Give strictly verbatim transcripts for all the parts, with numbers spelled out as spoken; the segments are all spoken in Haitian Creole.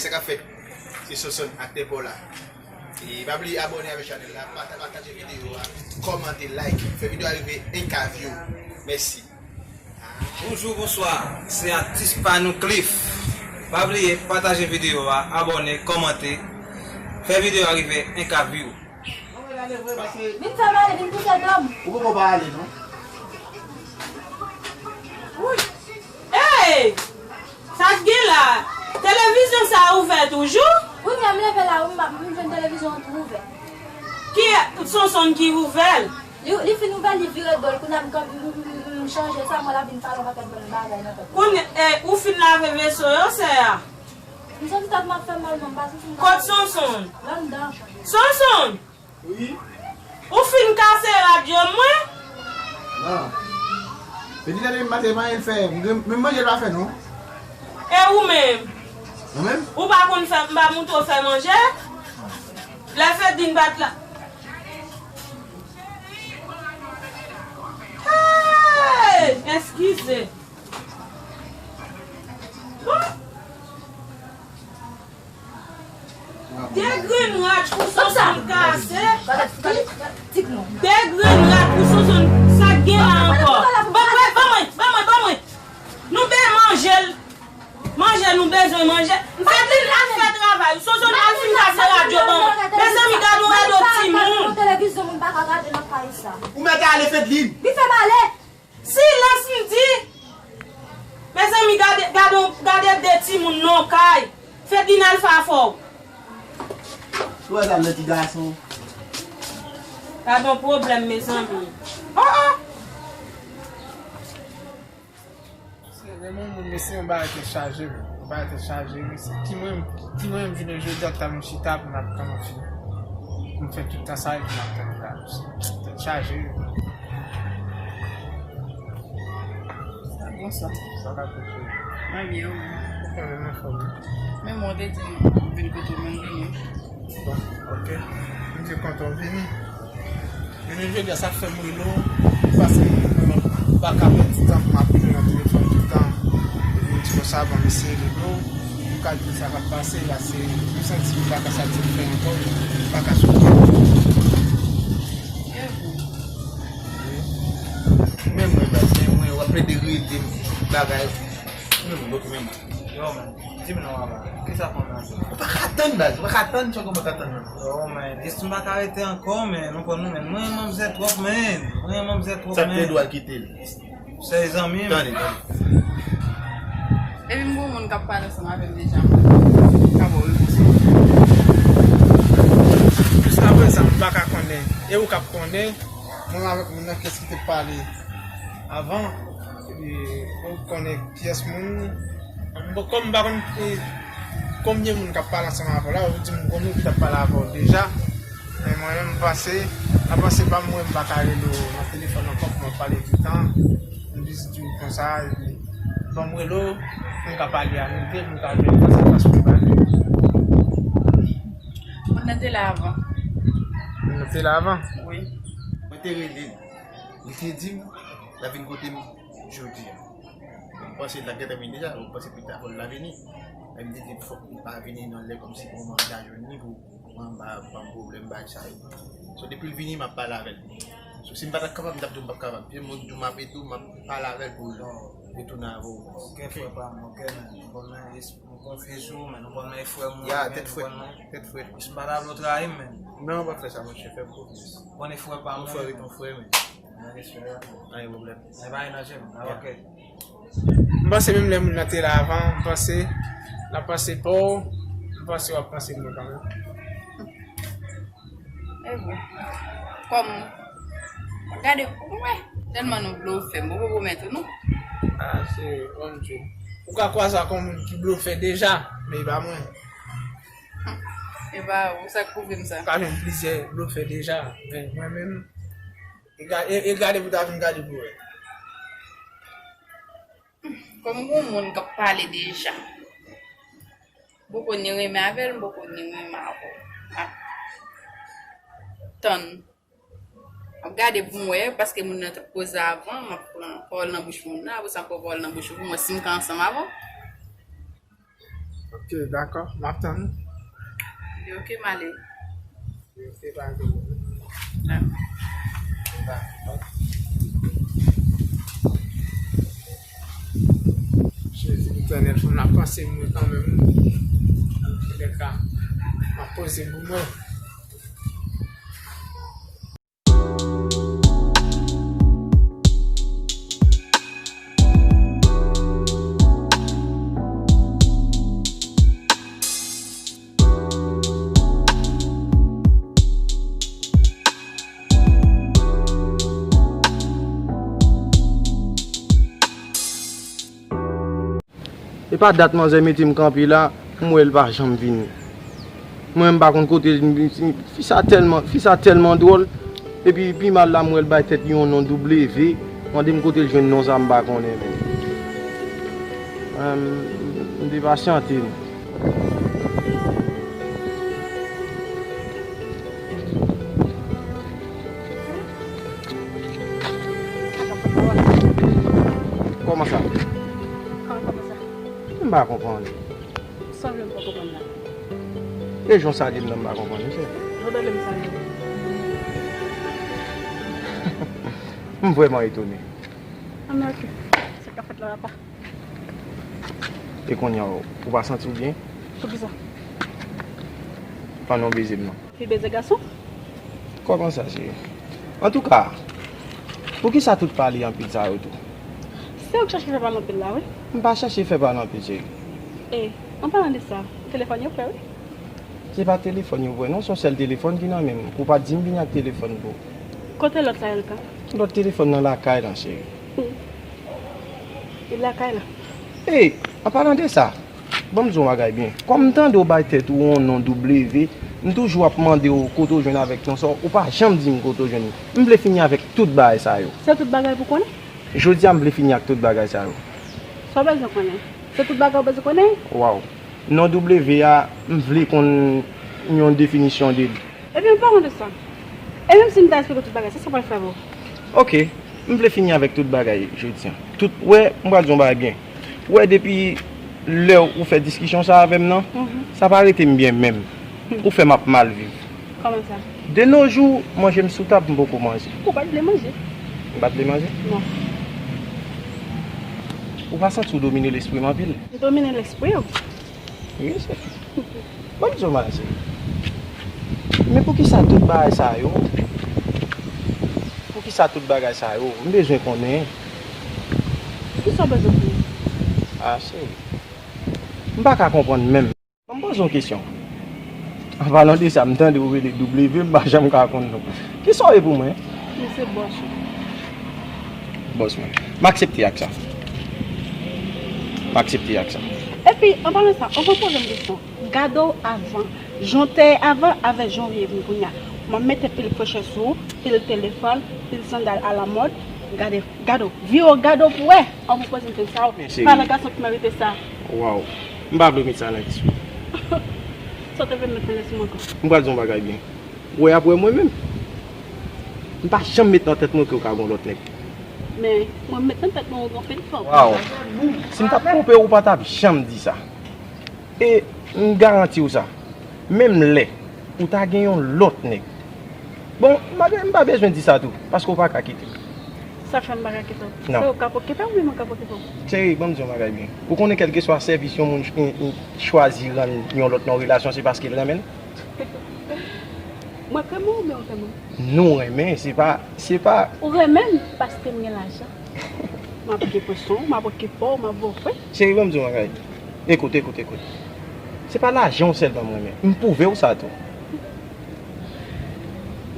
K ap fèt? Se Sonson, aktè pa w la. E pa bliye abòne avèk chanèl la, pata-, pataje videyo a, kòmante, like, fè videyo a rive en ka view. Mèsi. Bonjou, bonswa. Se atis pa nou Cliff. Pa bliye pataje videyo a, abòne, kòmante, fè videyo a rive en ka view. Vin fè m ale, vin koute dòm. Ou poko pa ale non. Hey! Sa k gen la? Televizyon sa a ouvè toujou? Wi, men m leve la, wi, m, m jwenn televizyon an tou ouvè. Ki Sonson ki ouvè l? Li, li fin ouvè, li vire do l, kounye a m, m, m, m chanje sa, m wè l ap vin pale yon pakèt bèl bagay nan tèt. Kounye, eh, ou fin lave veso yo, sè a? M santi tèt m ap fè m mal, non, m pa santi m... Kot Sonson? Anndan. Sonson! Wi. Ou fin kase radyo mwen? Non. Fedlin ale maten, pa anyen l fè. Menm manje l pa fè non. E ou menm? Mwen menm? Ou pa konn fè, m pa montre w fè manje? Lè Fedlin pa t la. Hey! Eskize. Bon. De grenn rad pou Sonson kase. De grenn rad pou Sonson, sa k gen la ankò? Ban mwen, ban mwen, ban mwen, ban mwen. Nou be manje l. Manje nou bezwen manje. Fedlin al fè travay. Sonson al fin kase radyo ban mwen. Mezanmi, gade yon rado timoun. Televizyon moun pa ka gade nan kay sa. Ou mèt ale, Fedlin. Li fè m ale. Silans m di! Mezanmi, gade, gade, gade de timoun nan kay. Fedlin al fè afè w. Ou wè sa nan ti gason? Gade yon pwoblèm, mezanmi. Oh, oh! Se renmen moun, mesye, yon bagay te chaje, yon bagay te chaje, mesye. Ki mwen, ki mwen, m jounen jodi a, ta m chita, pou m ap tann yon fi. Pou m fè tout tan sa, epi m ap tann yon gason. Tèt chaje. Sa bon sa. Sa ka fèt, cheri? Mwen byen, wi. Ou konnen m anfòm, wi. Men mwen te di m vin kote w, men m vini. Bon, ok. M te kontan w vini. Men jodi a, sa fè m rele w, paske m pa ka pèdi tan pou m ap rele nan telefòn tout tan. Epi m di konsa, bon, m eseye rele w, m ka di sa k ap pase, paske m santi m pa ka satisfè ankò, m pa ka sou. Menm mwen, baz, menm mwen, w ap plede rele m bagay. Menm mwen, menm mwen. Yo, man, di m non, papa. Kisa konn nan zye? Ou pa ka tann, baz, ou pa ka tann, sa kòman ka tann nan? Yo, man, jis m pa ka rete ankò, man, ou konn nou, man. Mwen renmen manzè twòp, man. Mwen renmen manzè twòp, man. Sa k te dwe al kite l? Se zanmi m. Tande, tande. Epi m gon moun k ap pale ansanm avè m deja, mwen. Ka ba w repons. Jiskaprezan, m pa ka konnen. E ou k ap konnen, mwen avèk moun nan, kiyès ki te pale avan? E ou konnen kiyès moun? Bon, kòm m pa konn, e, konbyen moun k ap pale ansanm avè w la, ou di m gon moun ki t ap pale avè w deja. Men mwen menm, m panse, nan panse pa m, mwen, m pa ka rele w nan telefòn ankò pou mwen pale tout tan. M jis di w konsa, epi, bon, m rele w, pou m ka pale a rive, pou m ka jwenn konsekans pou m pale. Moun nan te la avan. Moun nan te la avan? Wi. Mwen te rele l. Li te di m, l ap vin kote m jodi a. Mwen panse l t ap gentan vini deja, mwen panse pita fò l ta vini. Men m te di fòk li pa vini nan lè kòmsi pou mwen m ta jwenn li pou mwen m pa ban m pwoblèm bagay sa yo. So depi l vini, m ap pale avè l. So si m pa t ap kapab, m t ap di w m p ap kapab. Epi m di w m ap etou, m ap pale avè l pou l retounen avè w. Ok, frè pa m, ok, men nou konn men, nou konfye sou ou, men nou konn men frè m. Ya, tèt frèt, tèt frèt. Si m pa t ap vle w trayi m, men. Non, pa fè sa, monchè, fè m konfyans. Konn e frè pa m. Yon frè ret yon frè, men. Nan respè a. Pa gen pwoblèm. Men pa gen danje, men. Ok. M panse menm lè moun nan te la avan, m panse l ap panse pa w, m panse w ap panse mwen kanmenm. E bon. Kòm, gade, mwen, tèlman nou blofè, m poko pwomèt ou, non. Ah, se, bon Dye. Ou ka kwaze ak yon moun ki blofè deja, men e pa mwen. E pa ou, sa k pwouve m sa. Ou ka jwenn plizyè blofè deja, men mwen menm, e ga-, e, e gade pou ta vin gade pou wè. Kòm gon moun k ap pale deja. M poko ni renmen avè l, m poko ni renmen avè w. M ap tann. M ap gade pou m wè, paske moun nan t ap koze avan, m ap pran pawòl nan bouch moun nan, apre sa m pran pawòl nan bouch ou pou m wè si m ka ansanm avè w. Ok, dakò. M ap tann ou. Li ok, m ale. Li ok, pa gen pwoblèm. Dakò. Jezi, Letènèl, fò m ap panse mwen kanmenm. Antoulèka, m ap poze pou mwen. E pa dat manzè mete m kanpe la, m wè l pa janm vini. Mwen menm m pa konn kote l, fi sa tèlman, fi sa tèlman dwòl. Epi pi mal la m wè l bay tèt li yon non W, mande m kote l jwenn non sa m pa konnen menm. Em, m te pasyante non. Kòman sa? Kòman, kòman sa? M pa konprann. Sanble m pa konprann la. E jan w salye m nan m pa konprann, mesye. Jan w tande m salye w. M vrèman etone. Ann, ok. Sa k ap fèt la, papa? E kounye a, ou pa santi w byen? Poukisa? Ann, non, beze m non. Fi beze gason? Kòman sa, cheri? Antouka, poukisa tout pale anpil sa yo tou? Se ou k chache fè pale anpil la, wi. M pa chache fè pale anpil, cheri. E, an palan de sa, telefòn yo prè, wi. Se pa telefòn yo prè, non, se yon sèl telefòn ki nan men m. Ou pa t di m vini ak telefòn pou ou. Kote lòt la, Elka? Lòt telefòn nan lakay la, cheri. Hmm. Li lakay la. Ey, an palan de sa, ban m di w yon bagay byen. Kòm m tande w bay tèt ou yon non W, m toujou ap mande w kote w jwenn avèk non sa, ou pa janm di m kote w jwenn li. M vle fini avèk tout bagay sa yo. Se tout bagay pou konnen? Jodi a, m vle fini ak tout bagay sa yo. Sa w bezwen konnen? Se tout bagay w bezwen konnen? Waw. Non W a, m vle konn yon definisyon de li. Ebyen, m pa konn de sa. E menm si m ta esplike w tout bagay, sa, sa pral fè pou ou? Ok, m vle fini avèk tout bagay jodi a. Tout, wè, m pral di yon bagay byen. Wè, depi lè ou fè diskisyon sa avè m nan, mhm, sa pa rete m byen menm. Hmm. Ou fè m ap mal viv. Kòman sa? De nos jours, manje m sou tab, m poko manje. Ou pa t vle manje? M pa t vle manje? Non. Ou pa santi w domine lespri m anpil? M domine lespri w? Wi, se. Ban m di w bagay, cheri. Men poukisa tout bagay sa yo? Poukisa tout bagay sa yo? M bezwen konnen. Kisa w bezwen konnen? A, cheri. M pa ka konprann menm. Ban m poze w kesyon. An palan de sa, m tande w rele W, m pa janm ka konn non. Kisa w ye pou mwen? M se bòs ou. Bòs mwen. M aksepte ak sa. M aksepte ak sa. Epi, an palan sa, ou konn poze m kesyon. Gade w avan. Jan w te ye avan avèk jan w ye vin kounye a. Mwen mete pil frechè sou ou, pil telefòn, pil sandal alamòd. Gade, gade w. Vire w, gade w pou wè. An pou poze m kesyon sa w. Men cheri. Pa nan gason ki merite sa. Waw. M pa vle met sa nan lespri. Sa w te vle met nan lespri m ankò? M pral di yon bagay byen. Ou wè apre mwen menm. M pa janm met nan tèt mwen ke w ka gon lòt nèg. Men, mwen m met nan tèt mwen ou gon pil fanm. Waw. Si m t ap twonpe w, ou pa t ap janm di sa. E m garanti w sa. Menm lè ou ta gen yon lòt nèg. Bon, m pa, m pa bezwen di sa tou, paske w pa ka kite m. Sa k fè m pa ka kite w? Non. Se ou k ap okipe w oubyen mwen k ap okipe w? Cheri, ban m di yon bagay byen. Ou konnen kèlkeswa sèvis yon moun ch-, yon, yon chwazi rann yon lòt nan yon relasyon, se paske l renmen l. Mwen k renmen w oubyen ou k renmen m? Nou renmen, se pa, se pa. Ou renmen m paske m gen lajan. M ap gen pwen swen w, m ap okipe w, m ap ba w fre. Cheri, ban m di w yon bagay. Ekout, ekout, ekout. Se pa lajan w sèlman m renmen. M pwouve w sa tou.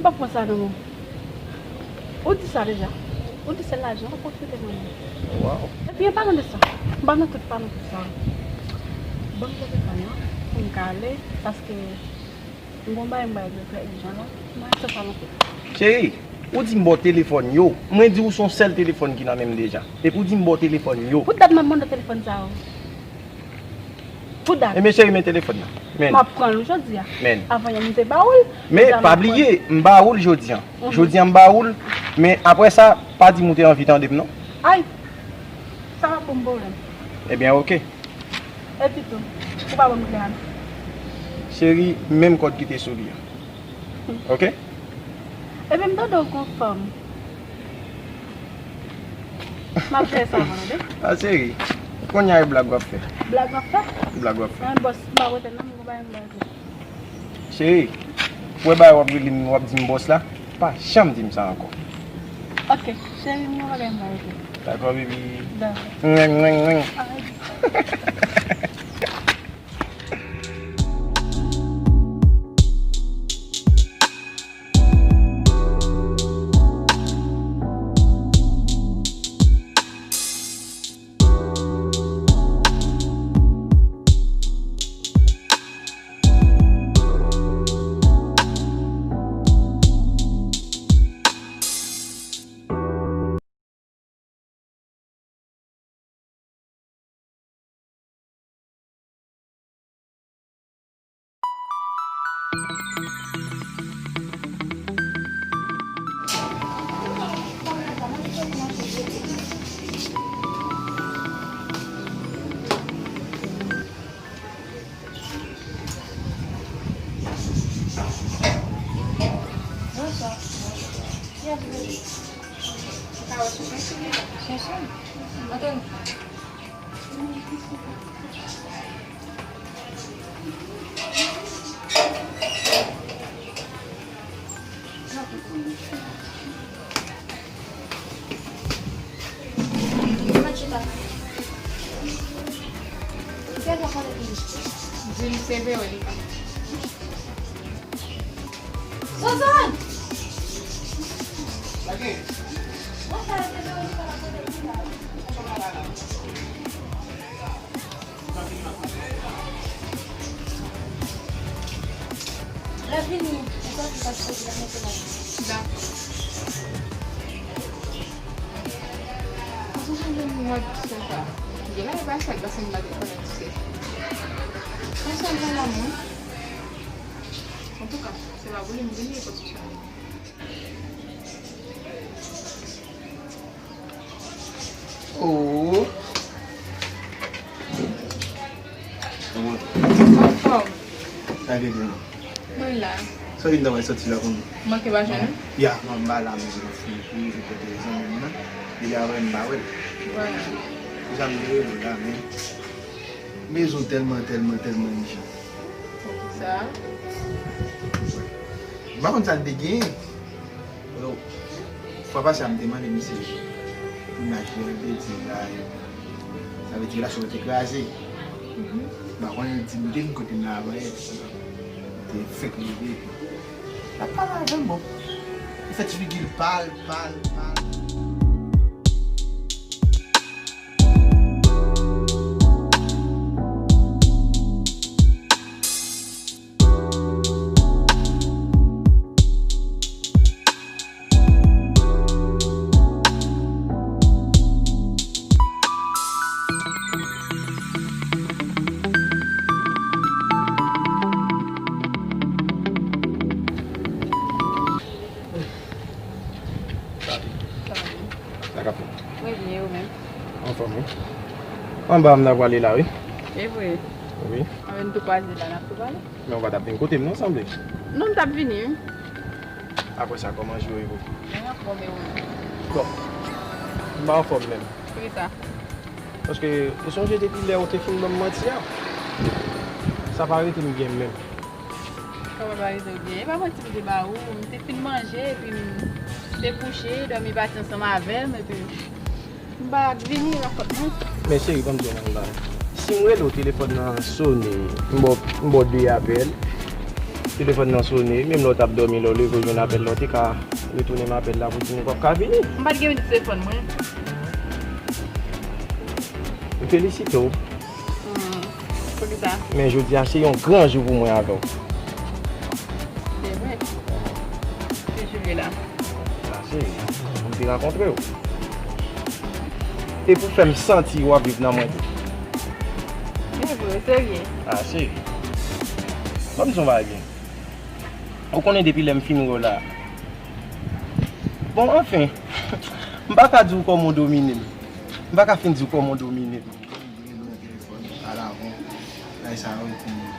M p ap pran sa nan men w. Ou di sa deja. Ou di se lajan w ap pwofite nan men m. Waw. Epi, an palan de sa, m pa nan tout, pa nan tout sa. Ban m telefòn nan pou m ka ale, paske M gon bagay m bay yo trè ijan la. M pa sa sa non plis. Cheri, ou di m ba w telefòn yo. Mwen di ou se yon sèl telefòn ki nan men m deja. Epi ou di m ba w telefòn yo. Pou dat m ap mande w telefòn sa yo. Pou dat. Ebyen cheri, men telefòn nan. Men. M ap pran l wi jodi a. Men. Avan yè m te ba ou l. Men pa bliye, m ba ou l jodi a. Mhm. Jodi a m ba ou l. Men apre sa, pa di m ou te anvi tande m non. Ay! Sa p ap ban m pwoblèm. Ebyen oke. Epi tou, ou pa ban m klè a non. Cheri, menm kòd ki te sou li a. Oke? Epi m tande w gon fanm. M ap fè sa, mwen, tande. A, cheri, kounye a e blag w ap fè. Blag m ap fè? Blag w ap fè. An, bòs, m pa kote non, m gon bagay m ba w. Cheri, pou wè bagay w ap rele m, w ap di m bòs la, pa janm di m sa ankò. Oke, cheri, m gon bagay m ba w tou. Dakò, baby. Dakò. Nwen, nwen, nwen. Ay. Bonswa. Byenvini. Ou ka wè sou Sensonn? Sensonn? Antre non. Vin seve w li. Suzanne! Lè vini, ou sòti paske ou la mete la. Dakò. Ou sou chanje m wè sa. Gen la e pa sèl paske m pa te konnen ti se. Konsa l gen lanmou. Antouka, se pa vole m vini e konsa. Oh. Kòman? Anfòm. Sa gen di nou? Mwen la. Sa vin nan soti la kounye? Manke pa jwenn? Ya, non, m pa la, men m fin kouri vin kote zanmi m nan. Depi apre m pa wè l. Vwala. Pou sa m te rele w la, men. Bezwen tèlman, tèlman, tèlman ijan. Poukisa? M pa konn sa l te genyen. Yo, fwa pase a m te mande misye pou imaj li an te di la, sa vle di relasyon an te kraze. M pa konnen l di m te vin kote m la avan yè, m te fèk leve. L ap pale avè m, bon. Li fè ti figi l pal, pal, pal. Sa k ap fèt? Mwen byen, ou menm? Anfòm, wi. Anba m n ap prale la, wi. E vre? Wi. Anben, n tou kwaze la, n ap tou pale? Men ou pa t ap vin kote m, non, sanble? Non, m t ap vini, wi. Apre sa, kòman jou yo ye pou ou? Mwen anfòm, e ou menm? Bon, m pa anfòm menm. Poukisa? Paske, ou sonje depi lè ou te fin ban m manti a, sa pa rete m byen menm. Kòman pa rete w byen? E pa manti m te ba ou. M te fin manje, epi m te kouche, dòmi pati ansanm avè m, epi m pa vini, e pa fòt mwen. Men cheri, ban m di w yon bagay. Si m rele w, telefòn nan sone, m ba w, m ba w de apèl, telefòn nan sone, menm lè w t ap dòmi, lè w leve, w jwenn apèl la, w te ka retounen m apèl la pou di m ou p ap ka vini. M pa t gen minit telefòn mwen. M felisite w. Hmm. Poukisa? Men jodi a, se yon gran jou pou mwen avè w. Se vre. Ki jou li la? Sa se, m te rakontre w. E pou fè m santi w ap viv nan mwen tou. Se vre, serye. A, cheri. Ban m di w yon bagay byen. Ou konnen depi lè m fin wè w la. Bon, anfen, m pa ka di w kòman w domine m. M pa ka fin di w kòman w domine m. Li gen dwa nan telefòn, pale avè w. Sa yo pou,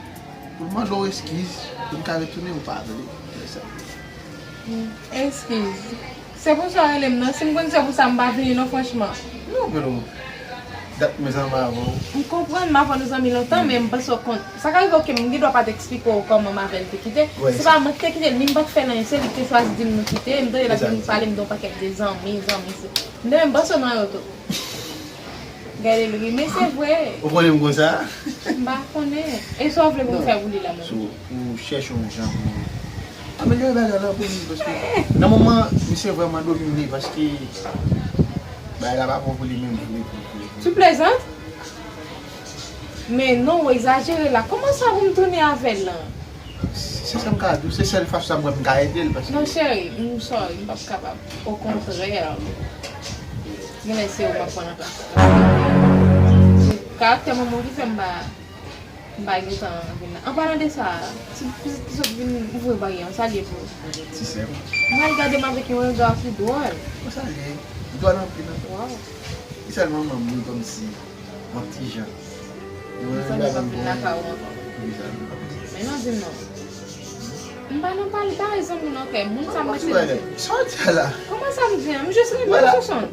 pou l mande w eskiz, pou l ka retounen, ou pa vle fè sa. Eskiz. Se pou sa w rele m nan. Si m konn se pou sa, m pa vini non, franchman. Non, Pedro. Dat mwen zanmi avè w. M konprann, m avè w nou zanmi lontan, men m panse w konn. Sa ka rive, oke, m gen dwa pa t eksplike w kòman m avè l te kite. Se pa mwen ki te kite l, ni m pa t fè l anyen, se li ki te chwazi di m nou kite. M tande l ap vin pale m de yon pakèt de zanmi, zanmi, se. M te menm panse w nan yo tou. Gade l ri, men se vre. Ou konnen m konsa? M pa konnen. E sa w vle pou m fè pou li la menm? So, ou chèche yon jan pou amelyore bagay la pou li, paske nan moman, misye vrèman domine, paske bagay la pa bon pou li menm vre, vre, vre, vre. Tu plaisantes? Men non, w egzajere la. Kòman sa pou m tounen avè l lan? Se sa m ka di w, se sèl fason sa m wè m ka ede l, paske. Non, cheri, m sorry, m p ap kapab. Okontrè, genlè se ou m ap pran nan plas. Se karaktè manman w ki fè m pa, m pa gen tan vin la. An palan de sa, ti pitit ki sot vin ouvri baryè an, sa l ye pou ou? Ti sè m. M al gade m avèk yon rega ki dwòl. Bon, sa l ye. Dwòl anpil, anpil. Waw. Li sèlman manman m ri kòmsi. Yon ti jan. Mwen zanmi pa vin lakay ou ankò. Men non, di m non. M pa nan pale bagay zanmi non, kè. Moun sa m mete nan. Sa w di a la? Kòman sa m di an? M jis renmen Sosonn.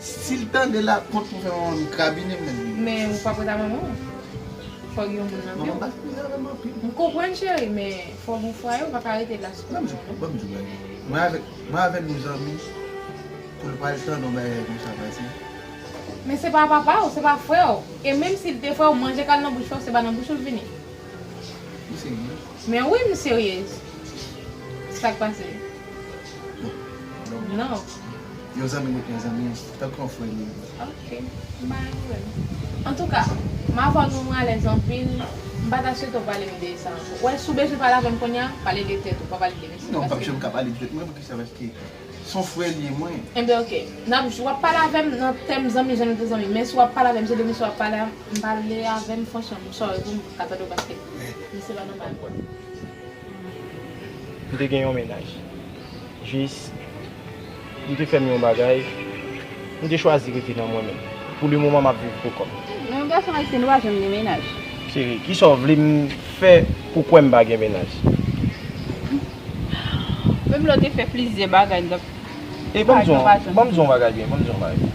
Si l tande l ap kont pou fè yon krabine, men. Men ou p ap ret a manman w. Fòk gen yon moun nan vi w. Manman pa fin avè m anpil. M konprann, cheri, men fòk gon fwaye, ou pa ka rete la sou kont manman w non. Ban m di w, ban m di w bagay. Mwen avèk, mwen avè l nou zanmi. Pou l pral tande yon bagay konsa pase. Men se pa papa w, se pa frè w. E menm si l te frè w, manje k al nan bouch frè w, se pa nan bouch ou l vini. Ou serye? Men wi, m serye. Sa k pase? Bon, non. Non. Yon zanmi ret yon zanmi, tankou yon frè li ye. Ok, m pa gen pwoblèm. Antouka, m avè w nou alèz anpil, m pa ta swete w pale m de sa ankò. Ou wè, si w bezwen pale avè m kounye a, pale de tèt ou, pa pale de mesye. Non, m p ap janm ka pale de tèt mwen, poukisa? Paske se yon frè li ye mwen. Enben, ok. N ap, w ap pale avè m nan tèm zanmi, jan nou te zanmi. Men si w ap pale avè m, se de mesye w ap pale, m pale avè m franchman, m sorry pou m ka tande w paske misye pa nòmal. M te gen yon mennaj. Jis, li te fè m yon bagay, m te chwazi rete nan mwen menm. Pou le moman, m ap viv pou kò m. Men yon gason ayisyen, nou pa janm gen mennaj. Cheri, kisa w vle m fè pou kwè m pa gen mennaj? Menm lè w te fè plizyè bagay, m t ap. E ban m di w, ban m di w yon bagay byen, ban m di w yon bagay byen.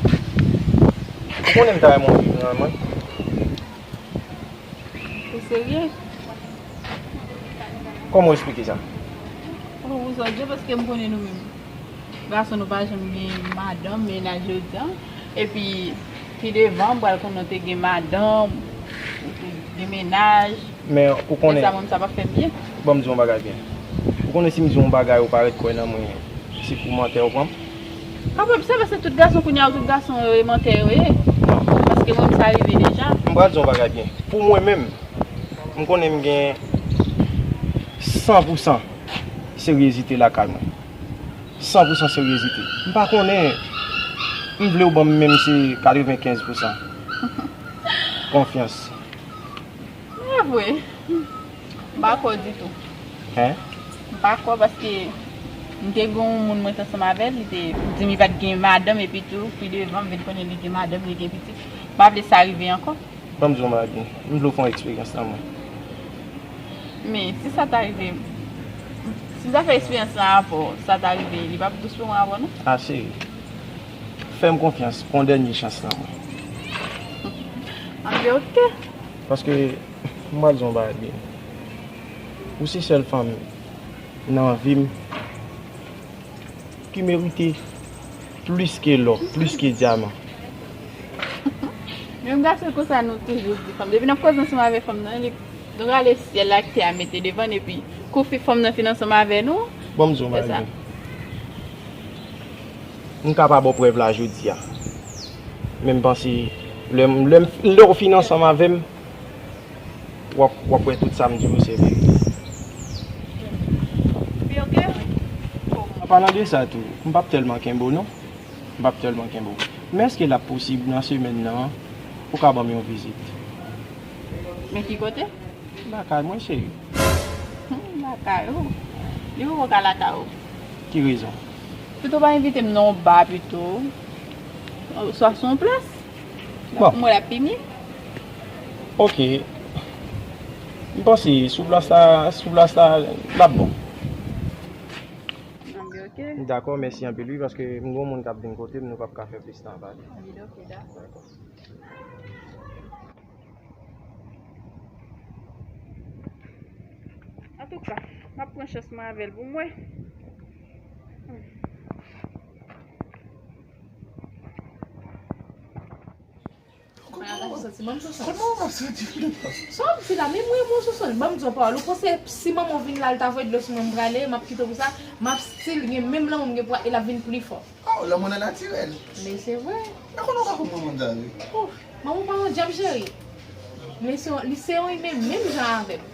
Ou konnen m ta renmen w viv nan mwen. Ou serye? Kòman w eksplike sa? Ou, ou sòt di paske m konnen nou menm. Gason nou pa janm gen madanm, mennaj jodi a. Epi, pi devan, m pral konnen w te gen madanm, ou te gen mennaj. Men ou konnen. Men sa menm sa pa fè m byen. Ban m di w yon bagay byen. Ou konnen si m di w yon bagay ou pa ret kwè nan mwen, se pou mantè ou pran m? Apa, se paske tout gason kounye a, tout gason yo, e mantè yo ye. Paske mwen menm sa rive deja. M pral di w yon bagay byen. Pou mwen menm, m konnen m gen san pou san seryezite lakay mwen. San pou san seryezite. M pa konnen, m vle w ban m menm se katrevenkenz pou san konfyans. E vre. M pa kwè w ditou. Hein? M pa kwè w paske m te gen yon moun mwen t ansanm avè l, li te di m li pa t gen madanm, epi tou, pi devan, m vin konnen li gen madanm, li gen pitit. M pa vle sa rive ankò. Ban m di w yon bagay byen. M vle w fè yon eksperyans nan mwen. Men, si sa ta rive, si m ta fè eksperyans lan avè w, sa ta rive, li p ap dous pou mwen avè w, non? A, cheri. Fè m konfyans, fè yon dènye chans nan mwen. Anben, ok. Paske, m pral di w yon bagay byen. Ou se sèl fanm nan vi m ki merite plis ke lò, plis ke dyaman. Menm gason konsa nou toujou di fanm. Depi n ap koze ansanm avè fanm nan, li, nou rale syèl ak tè a mete devan n, epi kou fi fanm nan fin ansanm avè nou. Ban m di w yon bagay. M ka pa ba w prèv la jodi a. Men m panse, lè m, lè m, lè w fin ansanm avè m, w ap, w ap wè tout sa m di w se verite. An palan de sa tou, m p ap tèlman kenbe w non. M p ap tèlman kenbe w. Men èske l ap posib nan semèn nan, ou ka ban m yon vizit? Men ki kote? Lakay mwen, cheri. Lakay ou? Li poko ka lakay ou. Ki rezon? Pito pa envite m nan yon ba pito. Oswa sou yon plas. Bon. Mwen la pi mye. Ok. M panse sou plas la, sou plas la, l ap bon. Anbe, ok. Dakò, mèsi anpil wi, paske m gon moun k ap vin kote m, nou p ap ka fè plis tan pale. Anbe, ok, dakò. Antouka, m ap pran chans mwen avè l pou m wè. Kote w ap soti? Ban m sou sòs. Kote w ap soti? Sa w ap di la? Men mwen, mwen sou sòs. Ban m di w pawòl. Ou panse si manman w vin la, l ta voye dlo sou mwen, m prale, m ap kite w pou sa? M ap still gen menm lanmou m gen pou, e l ap vin pli fò. Oh, lanmou nan natirèl. Men se vre. Men kote w ka konprann manman m sa, wi? Ouf, manman w pa yon dyab, cheri. Men se, li se yon imen menm jan avè m.